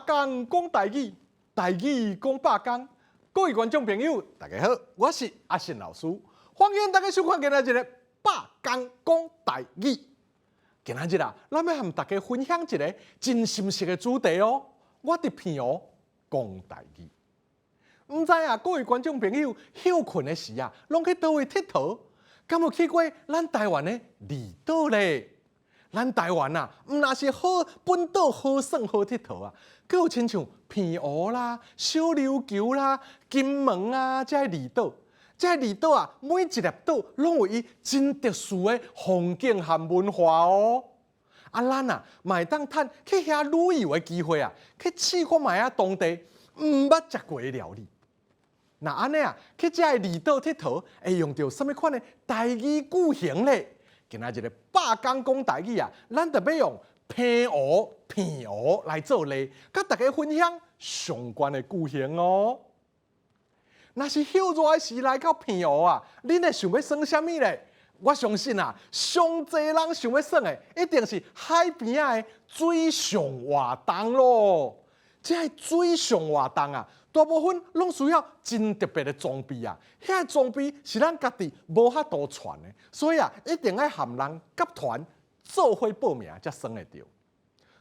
工講台語，台語講百工。各位觀眾朋友，大家好，我是阿信老師，歡迎大家收看今仔日的百工講台語。今仔日啊，咱欲和大家分享一个真心實的主題哦。我佇澎湖講台語，毋知啊，各位觀眾朋友歇睏的時啊，攏去佗位𨑨迌？敢有去過咱台灣的離島咧？咱台灣啊，毋但是好本島好耍好𨑨迌啊，閣有親像澎湖啦、小琉球啦、金門啊，這个離島，這个離島啊，每一粒島攏有伊真特殊的風景和文化哦。啊，咱啊，嘛會當趁去遐旅遊的機會啊，去試看覓仔當地毋捌食過的料理。若按呢啊，去這个離島𨑨迌，會用著啥物款的台語句型咧？今仔日的百工講台語啊，咱就欲用澎湖澎湖來做例，佮大家分享相關的句型哦。若是歇熱的時來到澎湖啊，恁會想欲耍啥物咧？我相信啊，上濟人想欲耍的，一定是海邊仔的水上活動囉。這个水上活動啊，大部分攏需要真特別的裝備啊。遐个裝備是咱家己無法度傳的，所以啊，一定愛和人結團做伙報名才耍會著。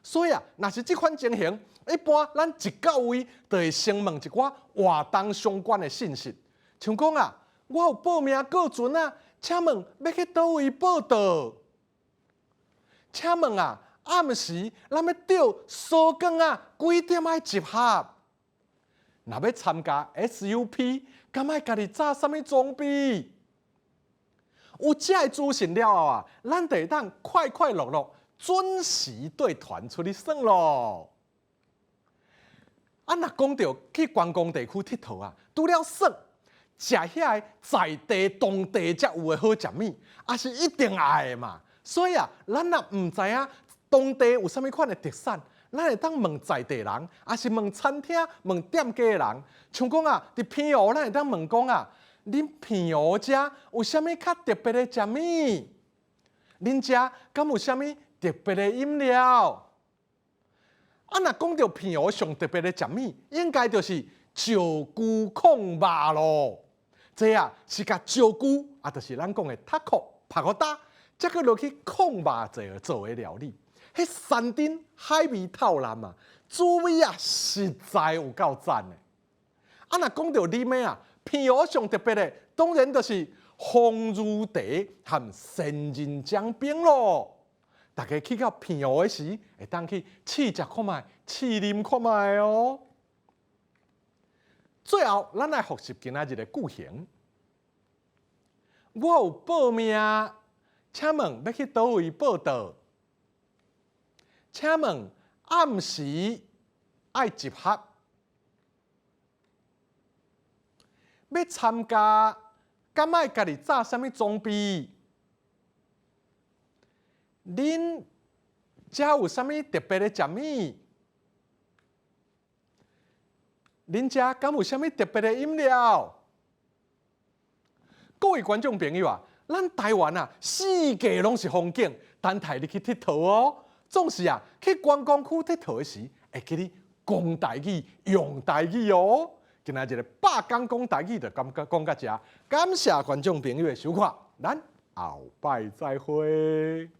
所以啊，若是這款情形，一般咱一到位，就會先問一寡活動相關的信息，像講啊，我有報名過船啊，請問欲去佗位報到？請問啊，暗時咱欲釣趖卷仔，幾點愛集合？若欲參加 SUP，敢愛家己紮啥物裝備？有這个資訊了後啊，咱就會當快快樂樂準時綴團出去耍囉。啊，若講著去觀光地區𨑨迌啊，除了耍，食遐个在地當地才有的好食物，也是一定愛的嘛。所以啊，咱若毋知影當地有啥物款的特產，咱會當問在地人，抑是問餐廳、問店家的人。像講啊，佇澎湖，咱會當問講啊，恁澎湖遮有啥物較特別的食物？恁遮敢有啥物特別的飲料？啊，若講著澎湖上特別的食物，應該就是石龜炕肉囉。這啊是共石龜，啊，就是咱講的 taco パゴダ，再閣落去炕肉做做的料理。彼山珍海味透爛啊，滋味啊，實在有夠讚的。啊，若講著啉的啊，澎湖上特別的，當然就是風乳茶和仙人掌冰囉。大家去到澎湖的時，會當去試食看覓，試啉看覓哦。最後，咱來複習今仔日的句型。我有報名，請問欲去佗位報到？請問暗時愛集合，欲參加，敢愛家己紮啥物裝備？恁遮有啥物特別的食物？恁遮敢有啥物特別的飲料？各位觀眾朋友啊，咱台灣啊，四界攏是風景，等待你去𨑨迌哦。總是啊，去觀光區𨑨迌的時，會記得講台語、用台語哦。今仔日的百工講台語就講講到遮，感謝觀眾朋友的收看，咱後擺再會。